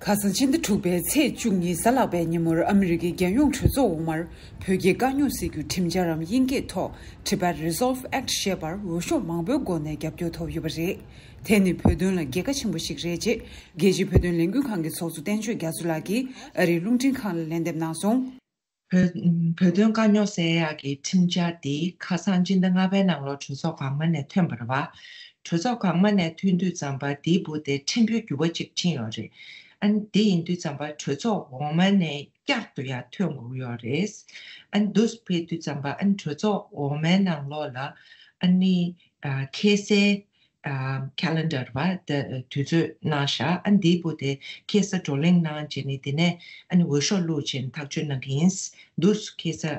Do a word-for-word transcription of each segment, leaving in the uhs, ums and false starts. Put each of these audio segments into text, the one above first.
ཁ་སང་ཕྱི་ཟླ་དྲུག་པའི་ཚེས་བཅུ་གཉིས་གཟའ་ལྷག་པའི་ཉིན་མོར་ཨ་མི་རི་ཀའི་རྒྱལ་ཡོངས་གྲོས་ཚོགས་འོག་མར་བོད་རྒྱའི་དཀའ་རྙོག་སེལ་རྒྱུའི་ཁྲིམས་འཆར་རམ་དབྱིན་སྐད་ཐོག Tibet Resolve Act ཞེས་པར་འོས་ཤོག་མང་པོའི་སྒོ་ནས་རྒྱབ་སྐྱོར་ཐོབ་ཡོད་པ་རེད། དེ་ནི་བོད་དོན་ལ་རྒྱལ་ཁ་ཆེན་པོ་ཞིག་རེད་ཅེས་རྒྱལ་སྤྱིའི་བོད་དོན་ལས་འགུལ་ཁང་གི་ཚོགས་གཙོ་བསྟན་ཆོས་རྒྱ་མཚོ་ལགས་ཀྱིས་ཨ་རིའི་རླུང་འཕྲིན་ཁང་ལ་ལན་འདེབས་གནང་སོང་། བོད་བོད་དོན་དཀའ་རྙོག་སེལ་ཡག་གི་ཁྲིམས་འཆར་འདི་ཁ་སང་སྤྱི་ཟླ་ལྔ་པའི་ནང་ལོགས་གྲོས་ཚོགས་གོང་མ་ནས་ཐོན་པ་རེད་བ། གྲོས་ཚོགས་གོང་མ་ནས་ཐོན་དུས་ཙམ་པ་འདིའི་སྦུག་དེ་ཕྲན་བུ་འགྱུར་བ་ཅིག་ཕྱིན་ཡོད་རེད། ཨ་ནི་འདི་ཡིན་དུས་ཙམ་པ་གྲོས་ཚོགས་འོག་མ་ནས་བསྐྱར་དུ་ཡར་ཐོན་དགོས་ཡོད་རེད། ཨ་ནི་འདུག་ཕེབས་དུས་ཙམ་པ་ཨ་ནི་གྲོས་ཚོགས་འོག་མའི་ནང་ལོགས་ལ་ཨ་ནི་ཨ་ཁ་སའི་ཨ་calendar བ་དེ་དུས་ཚོད་གནང་ཤག་ཨ་འདིའི་སྦུག་དེ་ཁ་ས་བགྲོ་གླེང་གནང་བྱས་ནས་དེ་ནས་ཨ་ནི་འོས་ཤོག་བླུགས་བྱས་ནས་ཐག་གཅོད་གནང་གི་ཡིན། འདུག་ཁ་ས་ཨ་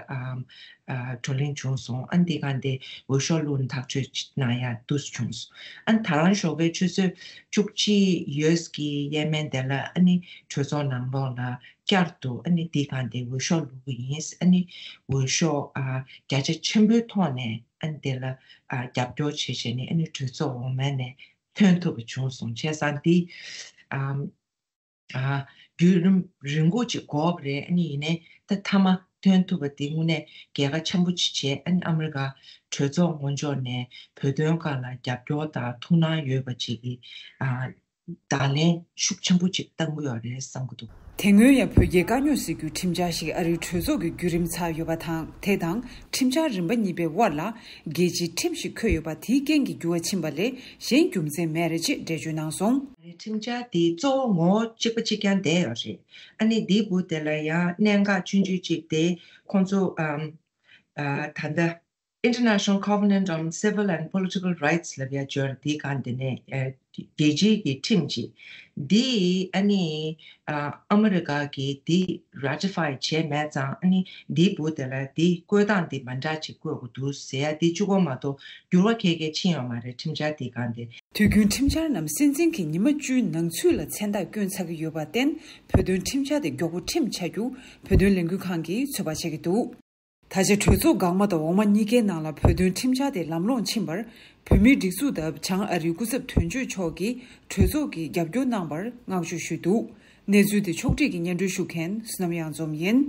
ཨ་བགྲོ་གླེང་བྱུང་སོང་། ཨ་འདི་ག་འདི་འོས་ཤོག་བླུགས་ནས་ཐག་གཅོད་གནང་ཡ་འདུག་བྱུང་སོང་། ཨ་ད་རང་ཞོགས་པའི་ཆུ་ཚོད་བཅུ་གཅིག་ཡོས་ཀྱི་ཡས་མས་དེ་ལ་ཨ་ནི་གྲོས་ཚོགས་ནང་ལོགས་ལ་བསྐྱར་དུ་ཨ་ནི་འདི་ག་འདི་འོས་ཤོག་བླུགས་གི་ཡིན། ཨ་ནི་འོས་ཤོག་ཨ་བརྒྱ་ཆ་ཆེན་པོའི་ཐོག་ནས་ཨ་ནི་དེ་ལ་ཨ་རྒྱབ་སྐྱོར་བྱེད་བྱས་ནས་ཨ་ནི་གྲོས་ཚོགས་འོག་མ་ནས་ཐོན་ཐུབ་པ་བྱུང་སོང་། བྱས་ཙང་འདི་ཨ་ཨ་བརྒྱུད་རིམ་རིང་པོ་ཅིག་འགོར་བ་རེད། ཨ་ནི་ཡིན་ནའི་ད་མཐའ་མ་ཐོན་ཐུབ་པ་དེ་དངོས་གནས་རྒྱལ་ཁ་ཆེན་པོ་ཅིག་བྱས། ཨ་ནི་ཨ་མི་རི་ཀ་གྲོས་ཚོགས་ངོས་ཕྱོགས་ནས་བོད་དོན་སྒང་ལ་རྒྱབ་སྐྱོར་དང་ཐུགས་སྣང་ཡོད་པ་ཅིག་གི་ཨ་བརྡ་ལན་ཤུགས་ཆེན་པོ་ཅིག་བཏང་གི་ཡོད་རེད་བསམ་གྱི་འདུག་དེ་སྔོན་ཡང་བོད་རྒྱའི་དཀའ་རྙོག་སེལ་རྒྱུའི་ཁྲིམས་འཆར་ཞིག་ཨ་རིའི་གྲོས་ཚོགས་ཀྱི་བརྒྱུད་རིམ་ཚར་ཡོད་པ་དང་། དེ་དང་ཁྲིམས་འཆར་རིམ་པ་གཉིས་པའི་དབར་ལ་རྒྱལ་སྤྱིའི་ཁྲིམས་ཤིག་འཁོད་ཡོད་པ་དེའི་རྐྱེན་གྱིས་འགྱུར་བ་ཕྱིན་པ་ལས་གཞན་རྒྱུ་མཚན་མེད་རེད་ཅེས་འགྲེལ་བརྗོད་གནང་སོང་། ཁྲིམས་འཆར་དེ་གཙོ་བོ་ངོ་བོ་གཅིག་པ་གཅིག་རྐྱང་བསྡད་ཡོད་རེད། ཨ་ནི་འདིའི་སྦུག་དེ་ལ་ཡང་གནད་འགག་ཆུང་ཆུང་གཅིག་དེ་ཁོང་ཚོ་ཨམ་ཨ་ད་ལྟ་International Covenant on Civil and Political Rights ལབ་ཡ་འབྱོར་དེའི་སྒང་དེ་ནས་ཨ་རྒྱལ་སྤྱིའི་གི་ཁྲིམས་ཅིག་འདི་ཨ་ནི་ཨ་ཨ་མི་རི་ཀ་གིས་འདི་ratify བྱས་མེད་ཙང་། ཨ་ནི་འདིའི་སྦུག་དེ་ལ་འདི་བཀོད་སྟངས་འདི་མ་འདྲ་ཅིག་བཀོད་དགོས་འདུག་ཟེར་ཡ་འདི་གཅིག་པོ་མ་གཏོགས་འགྱུར་བ་གང་ཡང་ཕྱིན་ཡོད་མ་རེད། ཁྲིམས་འཆར་འདིའི་སྒང་དེ། དུས་རྒྱུན་ཁྲིམས་འཆར་རྣམས་སྲིད་འཛིན་གྱིས་ཉི་མ་བཅུའི་ནང་ཚུད་ལ་མཚན་རྟགས་བསྐྱོན་ཚར་གྱི་ཡོད་པར་བརྟེན། བོད་དོན་ཁྲིམས་འཆར་དེ་མགྱོགས་པོ་ཁྲིམས་ཆགས་རྒྱུ་བོད་དོན་ལས་འགུལ་ཁང་གིས་ཚོད་དཔག་བྱེད་ཀྱི་འདུག་ད་ཆ་གྲོས་ཚོགས་འགག་མ་དང་འོག་མ་གཉིས་ཀའི་ནང་ལ་བོད་དོན་ཁྲིམས་འཆར་དེ་ལམ་ལྷོང་ཕྱིན་པར། བོད་མིའི་སྒྲིག་འཛུགས་དང་བྱང་ཨ་རིའི་སྐུ་ཚབ་དོན་གཅོད་མཆོག་གིས་གྲོས་ཚོགས་ཀྱིས་རྒྱབ་སྐྱོར་གནང་བར་བསྔགས་བརྗོད་ཞུས་འདུག་གནས་ཚུལ་དེ་ཕྱོགས་སྒྲིག་གིས་སྙན་སྒྲོན་ཞུ་མཁན་བསོད་ནམས་གཡང་འཛོམས་ཡིན།